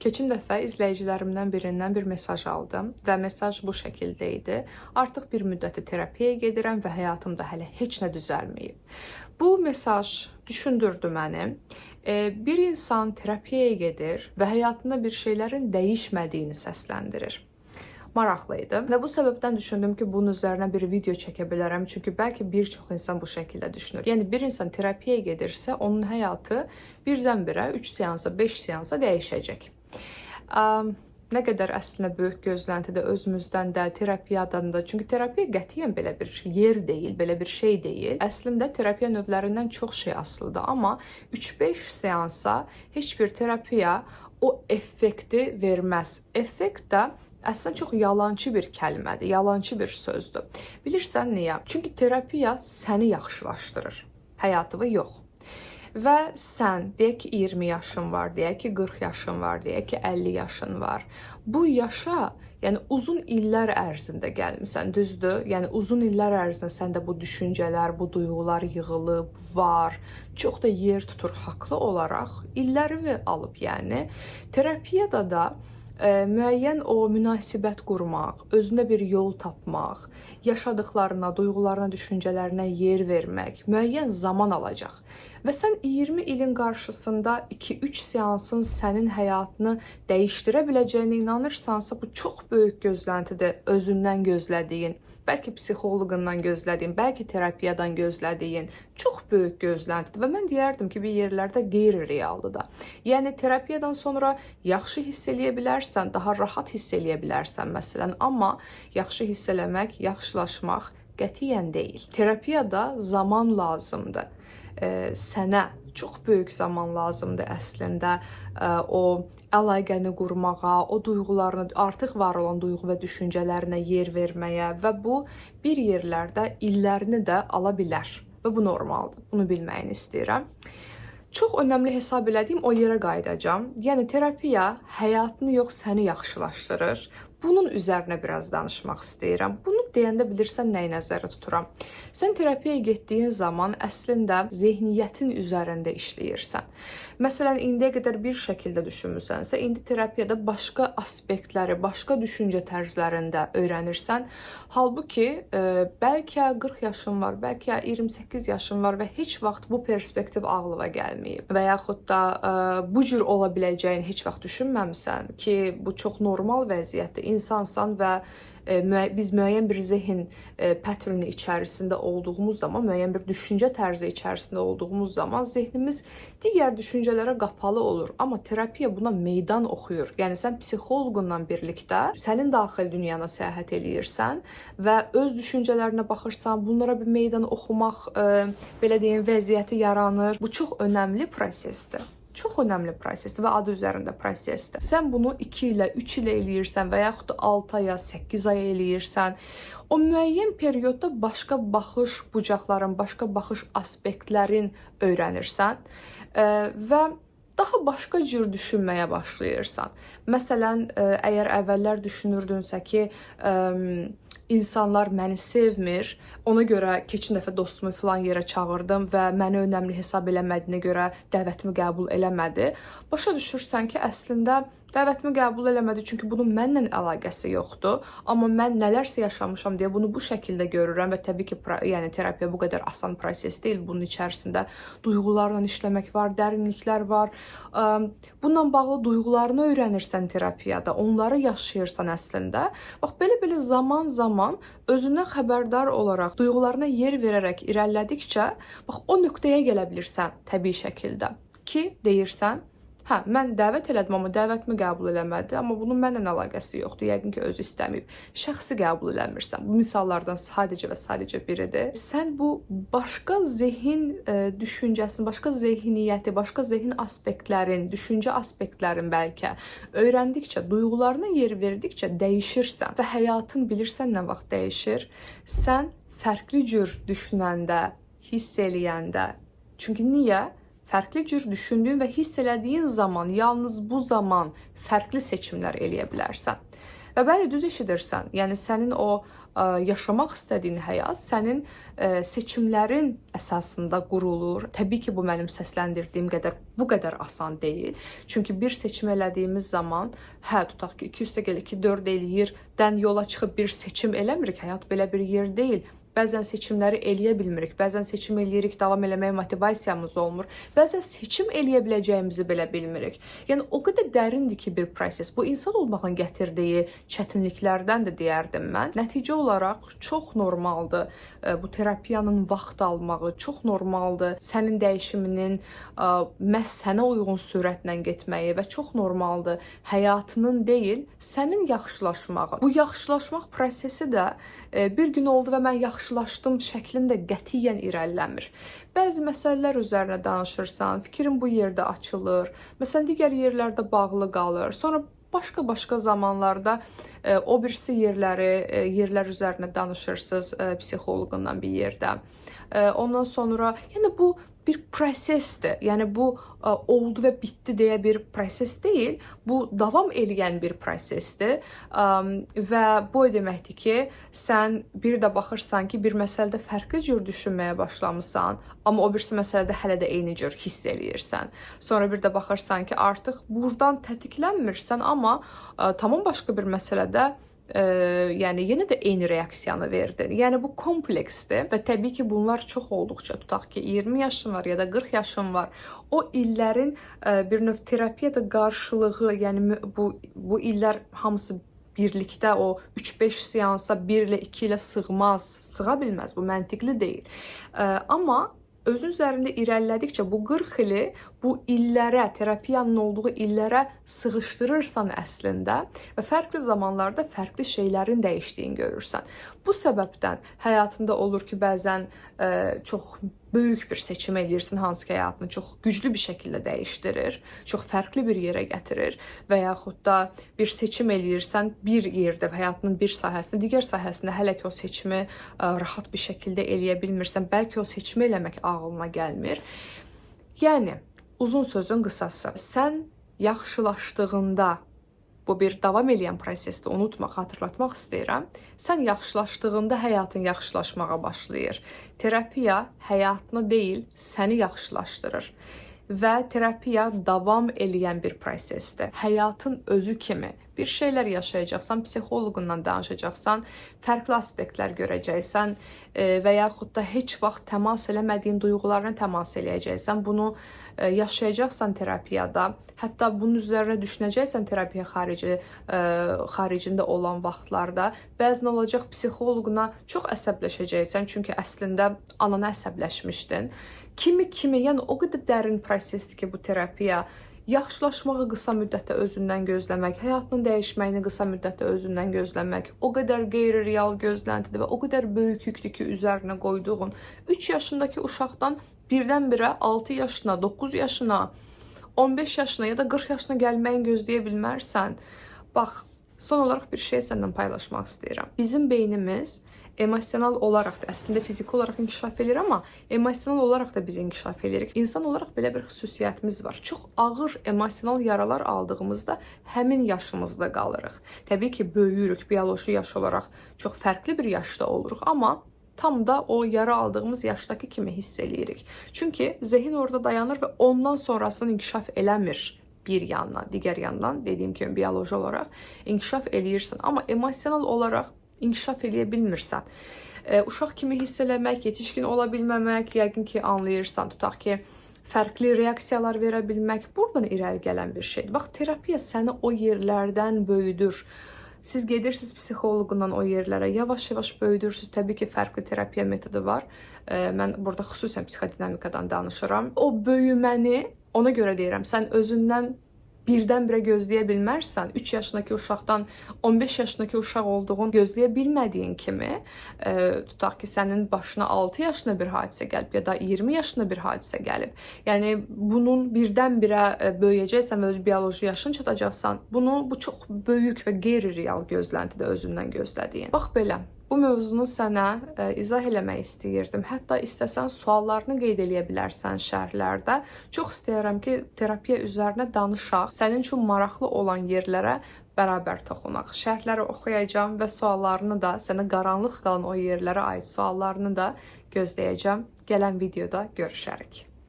Keçən dəfə izləyicilərimdən birindən bir mesaj aldım və mesaj bu şəkildə idi. Artıq bir müddətdir terapiyaya gedirəm və həyatımda hələ heç nə düzəlməyib. Bu mesaj düşündürdü məni. Bir insan terapiyaya gedir və həyatında bir şeylərin dəyişmədiyini səsləndirir. Maraqlı idi və bu səbəbdən düşündüm ki, bunun üzərinə bir video çəkə bilərəm, çünki bəlkə bir çox insan bu şəkildə düşünür. Yəni bir insan terapiyaya gedirsə, onun həyatı birdən-birə 3 seansa, 5 seansa dəyişəcək. Nə qədər əslində böyük gözləntidə özümüzdən də, terapiyadan da, çünki terapiya qətiyyən belə bir yer deyil, belə bir şey deyil. Əslində terapiya növlərindən çox şey asılıdır, amma 3-5 seansa heç bir terapiya o effekti verməz. Effekt də əslində çox yalançı bir kəlmədir, yalançı bir sözdür. Bilirsən niyə? Çünki terapiya səni yaxşılaşdırır, həyatını yox. Və sən, deyək ki, 20 yaşın var, deyək ki, 40 yaşın var, deyək ki, 50 yaşın var. Bu yaşa, yəni uzun illər ərzində gəlmisən, düzdür? Yəni uzun illər ərzində səndə bu düşüncələr, bu duyğular yığılıb, var. Çox da yer tutur haqlı olaraq. İllərimi alıb, yəni. Terapiyada da müəyyən o münasibət qurmaq, özünə bir yol tapmaq, yaşadıklarına, duyğularına, düşüncələrinə yer vermək müəyyən zaman alacaq. Və sən 20 ilin qarşısında 2-3 seansın sənin həyatını dəyişdirə biləcəyinə inanırsansa, bu çox böyük gözləntidir özündən gözlədiyin, bəlkə psixoloqundan gözlədiyin, bəlkə terapiyadan gözlədiyin çox böyük gözləntidir. Və mən deyərdim ki, bir yerlərdə qeyri-realdır da. Yəni terapiyadan sonra yaxşı hiss eləyə bilərsən, daha rahat hiss eləyə bilərsən məsələn, amma yaxşı hiss eləmək, yaxşılaşmaq qətiyyən deyil. Terapiyada zaman lazımdır. Sənə çox böyük zaman lazımdır əslində o əlaqəni qurmağa, o duyğularını, artıq var olan duyğu və düşüncələrinə yer verməyə və bu bir yerlərdə illərini də ala bilər və bu normaldır. Bunu bilməyini istəyirəm. Çox önəmli hesab elədiyim o yerə qayıdacağam. Yəni terapiya həyatını yox, səni yaxşılaşdırır. Bunun üzərinə biraz danışmaq istəyirəm. Bunu deyəndə bilirsən nəyi nəzərdə tuturam? Sən terapiyaya getdiyin zaman əslində zehniyyətin üzərində işləyirsən. Məsələn, indiyə qədər bir şəkildə düşünmüsənsə, indi terapiyada başqa aspektləri, başqa düşüncə tərzlərində öyrənirsən. Halbuki, bəlkə 40 yaşın var, bəlkə 28 yaşın var və heç vaxt bu perspektiv ağlına gəlməyib və yaxud da bu cür ola biləcəyini heç vaxt düşünməmisən ki, bu çox normal vəziyyətdir. İnsansan və biz müəyyən bir zehin patterni içərisində olduğumuz zaman, müəyyən bir düşüncə tərzi içərisində olduğumuz zaman zehnimiz digər düşüncələrə qapalı olur. Amma terapiya buna meydan oxuyur. Yəni sən psixoloqunla birlikdə sənin daxil dünyana səyahət eləyirsən və öz düşüncələrinə baxırsan, bunlara bir meydan oxumaq, belə deyim, vəziyyəti yaranır. Bu çox önəmli prosesdir. Çox önəmli prosesdir və adı üzərində prosesdir. Sən bunu 2 ilə, 3 ilə eləyirsən və yaxud da 6 aya, 8 aya eləyirsən. O müəyyən periodda başqa baxış bucaqların, başqa baxış aspektlərin öyrənirsən və daha başqa cür düşünməyə başlayırsan. Məsələn, əgər əvvəllər düşünürdünsə ki, insanlar məni sevmir, ona görə keçən dəfə dostumu filan yerə çağırdım və məni önəmli hesab eləmədiyinə görə dəvətimi qəbul eləmədi. Başa düşürsən ki, əslində dəvətimi qəbul eləmədi, çünki bunun mənlə əlaqəsi yoxdur. Amma mən nələrsə yaşamışam deyə bunu bu şəkildə görürəm və təbii ki, terapiya bu qədər asan proses deyil. Bunun içərisində duyğularla işləmək var, dərinliklər var. Bununla bağlı duyğularını öyrənirsən terapiyada, onları yaşayırsan əslində. Bax, belə-belə zaman-zaman özündən xəbərdar olaraq, duyğularına yer verərək irəlilədikcə, bax, o nöqtəyə gələ bilirsən təbii şəkildə ki, deyirsən, hə, mən dəvət elədim, amma dəvətimi qəbul eləmədi, amma bunun mənlə əlaqəsi yoxdur. Yəqin ki, özü istəməyib. Şəxsi qəbul eləmirsən. Bu misallardan sadəcə və sadəcə biridir. Sən bu başqa zehin düşüncəsini, başqa zehniyyəti, başqa zehin aspektlərin, düşüncə aspektlərin bəlkə öyrəndikcə, duyğularına yer verdikcə dəyişirsən və həyatın bilirsən nə vaxt dəyişir? Sən fərqli cür düşünəndə, hiss eləyəndə. Çünki niyə? Fərqli cür düşündüyün və hiss elədiyin zaman, yalnız bu zaman fərqli seçimlər eləyə bilərsən. Və bəli, düz eşidirsən. Yəni sənin o yaşamaq istədiyin həyat sənin seçimlərin əsasında qurulur. Təbii ki, bu mənim səsləndirdiyim qədər bu qədər asan deyil. Çünki bir seçim elədiyimiz zaman, hə, tutaq ki, 2 + 2 4 eləyir, dən yola çıxıb bir seçim eləmirik. Həyat belə bir yer deyil. Bəzən seçimləri eləyə bilmirik. Bəzən seçim eləyirik, davam eləməyə motivasiyamız olmur. Bəzən seçim eləyə biləcəyimizi belə bilmirik. Yəni o qədər dərindir ki bir proses. Bu insan olmağın gətirdiyi çətinliklərdən də deyərdim mən. Nəticə olaraq çox normaldır bu terapiyanın vaxt almağı, çox normaldır sənin dəyişiminin məhz sənə uyğun sürətlə getməyi və çox normaldır həyatının deyil, sənin yaxşılaşmağı. Bu yaxşılaşmaq prosesi də bir gün oldu və mən yaxşılaşdım şəklində qətiyyən irəliləmir. Bəzi məsələlər üzərinə danışırsan, fikrin bu yerdə açılır, məsələn digər yerlərdə bağlı qalır. Sonra başqa-başqa zamanlarda o birisi yerlər üzərinə danışırsınız psixoloqundan bir yerdə. Ondan sonra, yəni bu bir prosesdir. Yəni bu oldu və bitdi deyə bir proses deyil. Bu davam eləyən bir prosesdir. Və bu o deməkdir ki, sən bir də baxırsan ki, bir məsələdə fərqli cür düşünməyə başlamısan, amma o birisi məsələdə hələ də eyni cür hiss eləyirsən. Sonra bir də baxırsan ki, artıq buradan tətiklənmirsən, amma tamam başqa bir məsələdə yəni yenə də eyni reaksiyanı verdin. Yəni bu kompleksdir və təbii ki, bunlar çox olduqca, tutaq ki, 20 yaşın var ya da 40 yaşın var, o illərin bir növ terapiyada qarşılığı, yəni bu illər hamısı birlikdə o 3-5 seansa 1 ilə 2 ilə sığmaz, sığa bilməz, bu məntiqli deyil. Amma özün üzərində irəlilədikcə bu 40 ili bu illərə, terapiyanın olduğu illərə sığışdırırsan əslində və fərqli zamanlarda fərqli şeylərin dəyişdiyini görürsən. Bu səbəbdən həyatında olur ki, bəzən çox böyük bir seçim eləyirsən, hansı ki həyatını çox güclü bir şəkildə dəyişdirir, çox fərqli bir yerə gətirir və yaxud da bir seçim eləyirsən bir yerdə, həyatının bir sahəsində, digər sahəsində hələ ki o seçimi rahat bir şəkildə eləyə bilmirsən, bəlkə o seçimi eləmək ağlına gəlmir. Yəni, uzun sözün qısası, sən yaxşılaşdığında, bu bir davam eləyən prosesdir, unutma, xatırlatmaq istəyirəm. Sən yaxşılaşdığında həyatın yaxşılaşmağa başlayır. Terapiya həyatını deyil, səni yaxşılaşdırır. Və terapiya davam eləyən bir prosesdir. Həyatın özü kimi bir şeylər yaşayacaqsan, psixoloqundan danışacaqsan, fərqli aspektlər görəcəksən və yaxud da heç vaxt təmas eləmədiyin duyğularına təmas eləyəcəksən. Bunu yaşayacaqsan terapiyada, hətta bunun üzərinə düşünəcəksən terapiya xaricində olan vaxtlarda. Bəzən olacaq psixoloquna çox əsəbləşəcəksən, çünki əslində anana əsəbləşmişdin. Kimi, yəni o qədər dərin prosesdir ki bu terapiya. Yaxşılaşmağı qısa müddətdə özündən gözləmək, həyatının dəyişməyini qısa müddətdə özündən gözləmək o qədər qeyri-real gözləntidir və o qədər böyük yükdür ki, üzərinə qoyduğun. 3 yaşındakı uşaqdan birdən-birə 6 yaşına, 9 yaşına, 15 yaşına ya da 40 yaşına gəlməyini gözləyə bilmərsən. Bax, son olaraq bir şey səndən paylaşmaq istəyirəm. Bizim beynimiz emosional olaraq da, əslində fiziki olaraq inkişaf eləyir, amma emosional olaraq da biz inkişaf eləyirik. İnsan olaraq belə bir xüsusiyyətimiz var. Çox ağır emosional yaralar aldığımızda həmin yaşımızda qalırıq. Təbii ki, böyüyürük, bioloji yaş olaraq çox fərqli bir yaşda oluruq, amma tam da o yara aldığımız yaşdakı kimi hiss eləyirik. Çünki zehin orada dayanır və ondan sonrasını inkişaf eləmir. Bir yandan, digər yandan dediyim kimi bioloji olaraq inkişaf eləyirsən, amma emosional olaraq inkişaf eləyə bilmirsən. Uşaq kimi hiss eləmək, yetişkin ola bilməmək, yəqin ki anlayırsan, tutaq ki, fərqli reaksiyalar verə bilmək buradan irəli gələn bir şeydir. Bax, terapiya səni o yerlərdən böyüdür. Siz gedirsiniz psixoloqundan o yerlərə, yavaş-yavaş böyüdürsünüz. Təbii ki, fərqli terapiya metodu var. Mən burada xüsusən psixodinamikadan danışıram. O böyüməni ona görə deyirəm, sən özündən birdən-birə gözləyə bilmərsən, 3 yaşındakı uşaqdan 15 yaşındakı uşaq olduğunu gözləyə bilmədiyin kimi, tutaq ki, sənin başına 6 yaşında bir hadisə gəlib ya da 20 yaşında bir hadisə gəlib. Yəni, bunun birdən-birə böyüyəcəksən və öz bioloji yaşını çatacaqsan, bu çox böyük və qeyri-real gözləntidir özündən gözlədiyin. Bax belə. Bu mövzunu sənə izah eləmək istəyirdim. Hətta istəsən suallarını qeyd eləyə bilərsən şərhlərdə. Çox istəyirəm ki, terapiya üzərinə danışaq. Sənin üçün maraqlı olan yerlərə Bərabər toxunaq. Şərhləri oxuyacağam və suallarını da, sənə qaranlıq qalan o yerlərə aid suallarını da gözləyəcəm. Gələn videoda görüşərik.